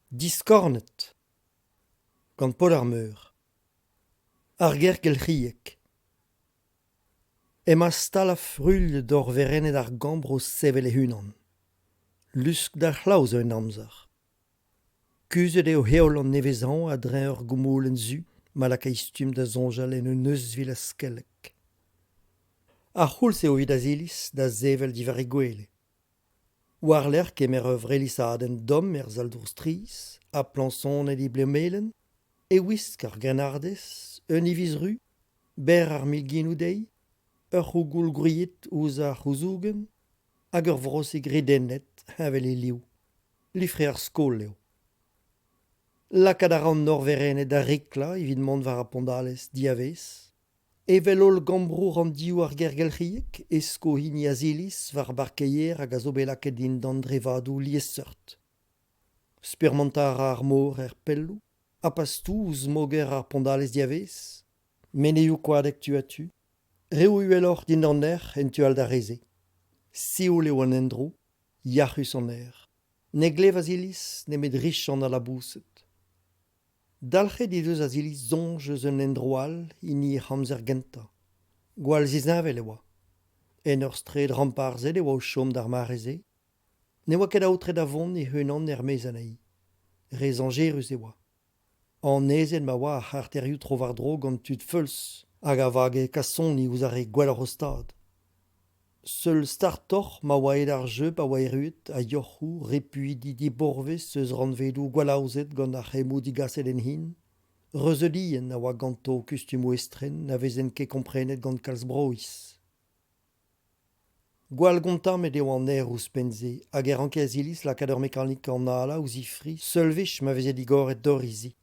Diskornet gant Paol ar Meur. Ar ger kelc'hiek. Emañ stal ha fruilh dor werennet ar gambr o sevel e-unan. Lusk d'ar c'hlav zo en amzer. Kuzhet eo heol an nevez-hañv a-dreñv ur goumoulenn zu ma lakay stumm da soñjal en un euzhvil askellek. Ar c'houlz eo evit Aziliz da sevel diwar he gwele. War-lerc'h kemer ur vrelisadenn domm er sal-dour strizh ha plañsonet he blev melen, e wisk ar grennardez un hiviz ru, berr ar milginoù dezhi, ur c'hougoul gwriet ouzh ar c'houzougenn hag ur vrosig redennet heñvel he liv. Lifre ar skol eo. Lakaat a ra an nor-werennet da riklañ evit mont war ar pondalez diavaez. Evel holl gambroù ranndioù ar gêr-gelc'hiek e sko hini Aziliz war barkeier hag a zo bet lakaet dindan drevadoù liesseurt. Spurmantañ a ra ar mor er pelloù ha pa stou ouzh moger ar pondalez diavaez, menezioù koadek tu-ha-tu, reoù uheloc'h dindan erc'h en tu all d'ar re-se. Sioul eo an endro, yac'hus an aer. Ne glev Aziliz nemet richan al laboused. Dalc'het he deus Aziliz soñj eus un endro all, hini hec'h amzer gentañ. Gwall zisheñvel e oa. En ur straed ramparzhet e oa o chom d'ar mare-se. Ne oa ket aotret da vont hec'h-unan er-maez anezhi. Re zañjerus e oa. Annezet ma oa ar c'harterioù tro-war-dro gant tud feuls hag a vage kasoni ouzh ar re gwelloc'h o stad. Seul startoc'h ma oa aet ar jeu pa oa erruet a-yoc'hoù repuidi dibourvez eus rannvedoù gwallaozet gant ar c'hemmoù digaset en hin, reuzeudien a oa ganto kustumoù estren na vezent ket komprenet gant kalz broiz. Gwall gontammet eo an aer ouzhpenn-se hag e ranke Aziliz lakaat ur mekanik analañ ouzh he fri seul wech ma veze digoret dor he zi.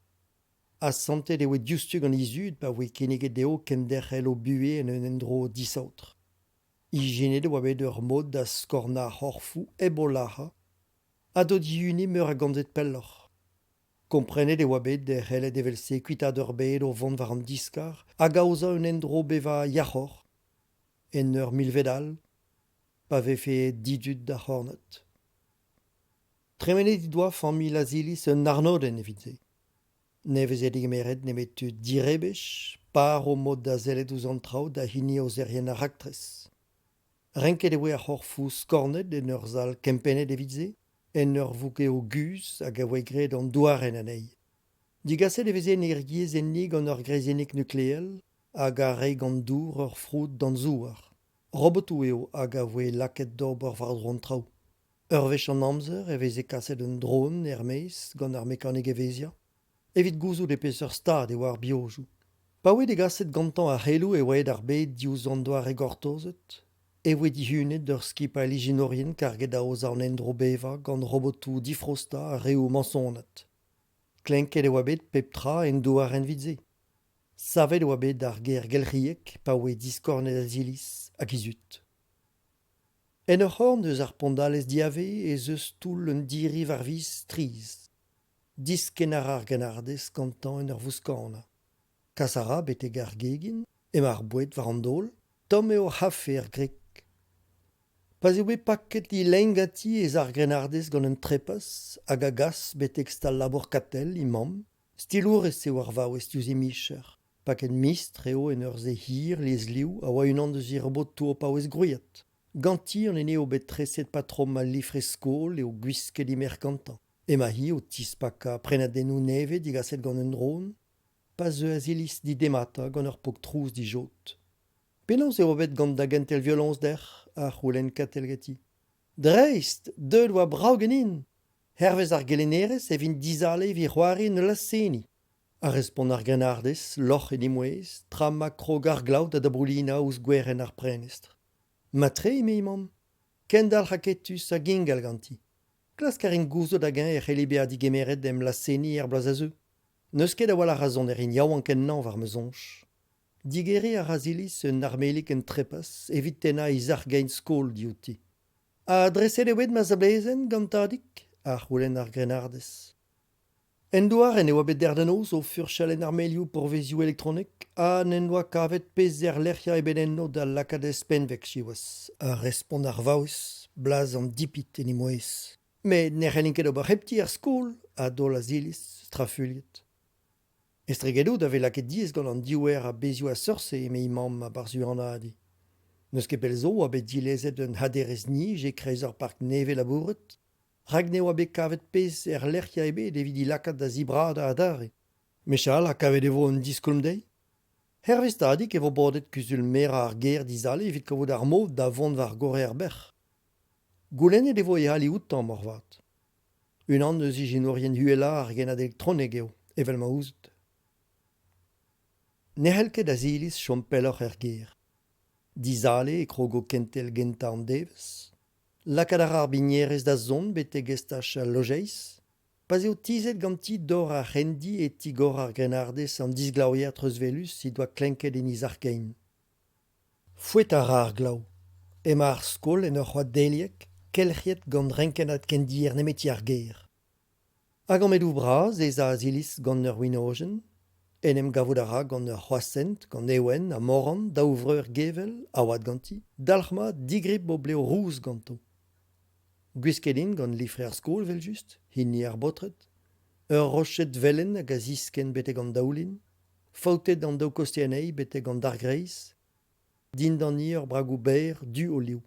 Asantet e voe diouzhtu gant he zud pa voe kinniget dezho kenderc'hel o buhez en un endro disaotr. Ijinet e oa bet ur mod da skornañ ar c'horfoù hep o lazhañ ha d'o dihuniñ meur a gantved pelloc'h. Komprenet e oa bet e c'helled evel-se kuitaat ur bed o vont war an diskar hag aozañ un endro bevañ yac'hoc'h, en ur milved all, pa vefe didud d'ar c'hornad. Tremenet he doa familh Aziliz un arnodenn evit se. Ne veze degemeret nemet tud direbech, par o mod da sellet ouzh an traoù da hini aozerien ar raktres. Renket e voe ar c'horfoù skornet en ur sal kempennet evit se, en ur vougev guzh hag a voe graet an douarenn anezhi. Digaset e veze energiezh enni gant ur greizennig nukleel hag a rae gant dour ur froud danzouar. Robotoù eo hag a voe lakaet d'ober war-dro an traoù. Ur wech an amzer e veze kaset un dron er-maez gant ar mekanik evezhiañ evit gouzout e peseurt stad e oa ar biojoù. Pa voe degaset gantañ ar c'heloù e oa aet ar bed diouzh an doare gortozet e voe dihunet ur skipailh ijinourien karget da aozañ an endro bevañ gant robotoù difrostañ ha reoù mañsonet. Klenket e oa bet pep tra en douarenn evit-se. Savet e oa bet ar gêr gelc'hiek pa voe diskornet Aziliz hag he zud. En ur c'horn eus ar pondalez diavaez ez eus toull un diri war viz strizh. Diskenn a ra ar gannardez gantañ en ur vouskanañ. Kas a ra betek ar gegin, emañ ar boued war an daol, tomm eo ar c'hafe er greg. Pa'z eo bet paket he lein ganti ez a ar grennardez gant un trepas hag a gas betek stal-labour Katell, he mamm. Stilourez eo ar vaouez diouzh he micher. Paket mistr eo en ur se hir liesliv a oa unan eus he robotoù o paouez gwriat. Ganti an hini eo bet treset patrom al lifre-skol eo gwisket he merc'h gantañ. Emañ-hi o tispakañ prenadennoù nevez digaset gant un dron pa zeu Aziliz d'he dematañ gant ur pok trouz dijod. Penaos eo bet gant da gentel violoñs dec'h? a c'houlenn Katell ganti. Dreist, deuet oa brav ganin. Hervez ar gelennerez e vin dizale evit c'hoari en ul laz-seniñ. A respont ar grennardez, lorc'h en he mouezh, tra ma krog ar glav da daboulinañ ouzh gwerenn ar prenestr. Matre, eme he mamm. Kendalc'h aketus hag ingal ganti. Klask a rin gouzout hag-eñ e c'helli bezañ digemeret em laz-seniñ er bloaz a zeu. N'eus ket a-walc'h a sonerien yaouank ennañ war ma soñj. Digeriñ a ra Aziliz un armelig en trepas evit tennañ he sac'h-gein skol diouti. Ha dreset eo bet ma sablezenn gant Tadig? a c'houlenn ar grennardez. En douarenn e oa bet dec'h da noz o furchal en armelioù pourvezioù elektronek ha n'en doa kavet pezh erlec'hiañ ebet enno da lakaat ez penveg siwazh, a respont ar vaouez, blaz an dipit en he mouezh. Met ne c'hellin ket ober hepti er skol, a daol Aziliz, strafuilhet. Estregedout a vez lakaet diaes gant an diouer a bezhioù a seurt-se eme he mamm a-barzh huanadiñ. N'eus ket pell zo oa bet dilezet un haderez-nij e-kreiz ur park nevez labouret, rak ne oa bet kavet pezh erlec'hiañ ebet evit he lakaat da zibradañ adarre. Mechal ha kavet e vo un diskoulm dezhi? Hervez Tadig e vo bodet kuzul-merañ ar gêr dizale evit kavout ar mod da vont war gorre ar bec'h. Goulennet e vo e ali outañ moarvat. Unan eus ijinourien uhelañ ar gennad elektronek eo, evel ma ouzout. Ne c'hell ket Aziliz chom pelloc'h er gêr. Dizale e krogo kentel gentañ an devezh. Lakaat a ra ar bignerez da zont betek estaj al lojeiz. Pa'z eo tizhet ganti dor ar c'hendi e tigor ar grennardez an disglavier treuzwelus he doa klenket en he sac'h-kein. Foetañ a ra ar glav. Emañ ar skol en ur c'hoad deliek, kelc'hiet gant renkennad kendier nemeti ar gêr. A-gammedoù bras ez a Aziliz gant ur wenodenn. En em gavout a ra gant ur c'hroashent, gant Ewen ha Moran, daou vreur gevell, a oad ganti, dalc'hmat digrip o blev rous ganto. Gwisket int gant lifre ar skol evel-just, hini ar baotred. Ur roched velen hag a ziskenn betek an daoulin, faoutet an daou kostez anezhi betek an dargreiz, dindani ur bragoù berr du o liv.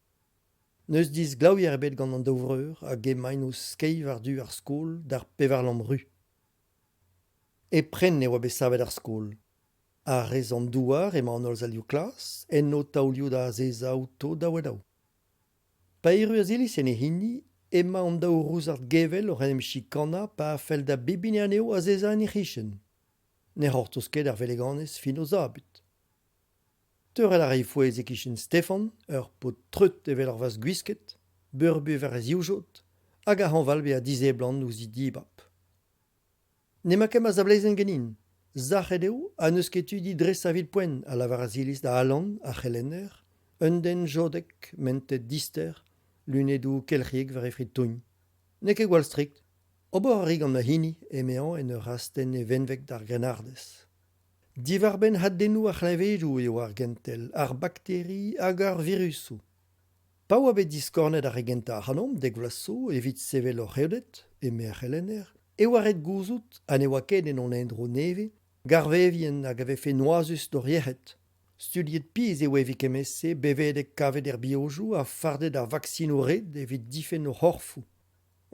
N'eus disglavier ebet gant an daou vreur hag emaint o skeiñ war-du ar skol d'ar pevarlamm ru. E prenn e oa bet savet ar skol. A-rez an douar emañ an holl salioù klas, enno taolioù da azezañ outo daou-ha-daou. Pa erru Aziliz en e hini emañ an daou rouzard gevell oc'h en em chikanañ pa fell da bep hini anezho azezañ en he c'hichen. Ne c'hortoz ket ar veleganez fin o zabut. Teurel a ray fouez e-kichen Stefan, ur paotr treut evel ur vazh gwisket, beurbuv war e zivjod, hag a hañval bezañ diseblant ouzh he dibab. N'emañ ket ma zablezenn ganin. Sac'het eo ha n'eus ket tu dit dresañ evit poent, a lavar Aziliz da Alan, ar c'helenner, un den jodek, mentet dister, lunedoù kelc'hiek war e fri tougn. N'eo ket gwall strikt. Ober a ri gant ma hini, emezañ en ur astenn e venveg d'ar grennardez. Diwar-benn hadennoù ar c'hleñvedoù eo ar gentel, ar bakteri hag ar virusoù. Pa oa bet diskornet ar re gentañ ac'hanomp dek vloaz zo evit sevel hor c'heoded, eme ar c'helenner, e oa ret gouzout ha ne oa ket en hon endro nevez garvevien hag a vefe noazus d'hor yec'hed. Studiet pizh e oa evit kement-se bevedek kavet er biojoù ha fardet ar vaksinoù-red evit difenn o c'horfoù.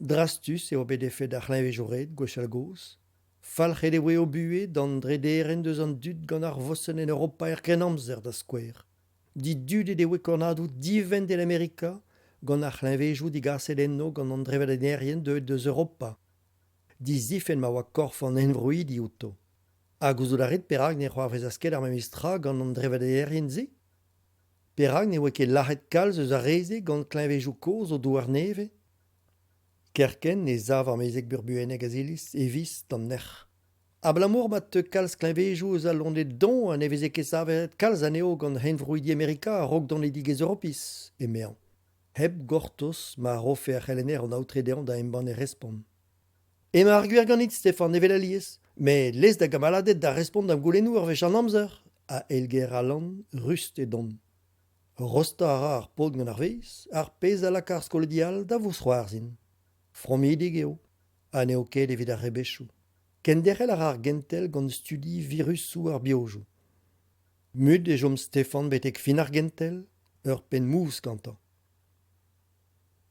Drastus eo bet efed ar c'hleñvedoù-red gwechall-gozh. Falc'het e voe o buhez d'an drederenn eus an dud gant ar vosenn en Europa er Grennamzer da skouer. Didudet e voe kornadoù divent en Amerika gant ar c'hleñvedoù digaset enno gant an drevadennerien deuet eus Europa. Dizifenn ma oa korf an henvroidi outo. Ha gouzout a rit perak ne c'hoarvezas ket ar memes tra gant an drevadennerien-se? Perak ne oa ket lazhet kalz eus ar re-se gant kleñvedoù kozh o douar nevez? Kerkent e sav ar mezeg burbuennek Aziliz e viz d'an nec'h. Abalamour ma teu kalz kleñvedoù eus al loened doñv ha ne veze ket savet kalz anezho gant henvroidi Amerika a-raok donedigezh Europiz, emezañ, hep gortoz ma rofe ar c'helenner an aotre dezhañ da embann e respont. Emañ ar gwir ganit, Stefan, evel alies, met lez da gamaladed da respont da'm goulennoù ur wech an amzer, a eilger Alan, rust e don. Rostañ a ra ar paotr gant ar vezh, ar pezh a laka ar skolidi all da vousc'hoarzhin. Fromidik eo, ha n'eo ket evit ar rebechoù. Kenderc'hel a ra ar gentel gant studi virusoù ar biojoù. Mut e chom Stefan betek fin ar gentel, ur penn mouzh gantañ.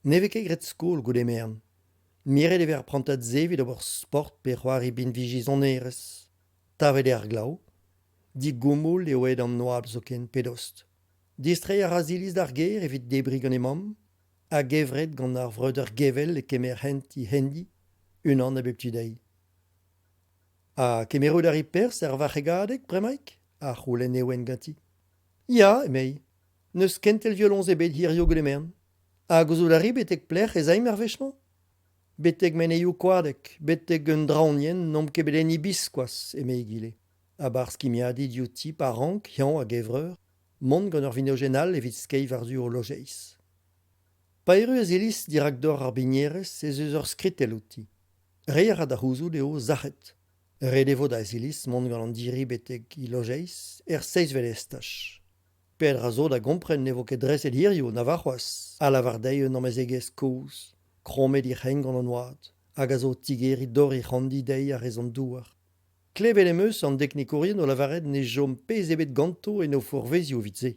Ne vez ket graet skol goude merenn. Miret e vez ar prantad-se evit ober sport pe c'hoari binviji sonerezh. Tavet eo ar glav. Digoumoul eo aet an oabl zoken pe dost. Distreiñ a ra Ziliz d'ar gêr evit debriñ gant he mamm. A-gevret gant ar vreudeur gevell e kemer hent he c'hendi, unan a bep tu dezhi. Ha kemerout a ri perzh er varc'hegadeg bremaik ? a c'houlenn Ewen ganti. Ya, emezhi, n'eus kentel violoñs ebet hiziv goude merenn. Ha gouzout a ri betek pelec'h ez aimp ar wech-mañ ? Betek menezioù koadek, betek un draoñienn n'omp ket bet enni biskoazh, eme egile. A-barzh kimiadiñ diouti pa rank, eñ hag e vreur, mont gant ur vinojenn all evit skeiñ war-zu o lojeiz. Pa erru Aziliz dirak dor ar bignerez ez eus ur skritell outi. Reiñ a ra da c'houzout eo sac'het. Ret e vo da Aziliz mont gant an diri betek he lojeiz er seizhvet estaj. Peadra zo da gompren ne vo ket dreset hiziv na warc'hoazh, a lavar dezhi un amezegez kozh. Krommet he c'hein gant an oad, hag a zo o tigeriñ dor he c'hanndi dezhi a-rez an douar. Klevet em eus an deknikourien o lavaret ne chom pezh ebet ganto en o fourvezioù evit se.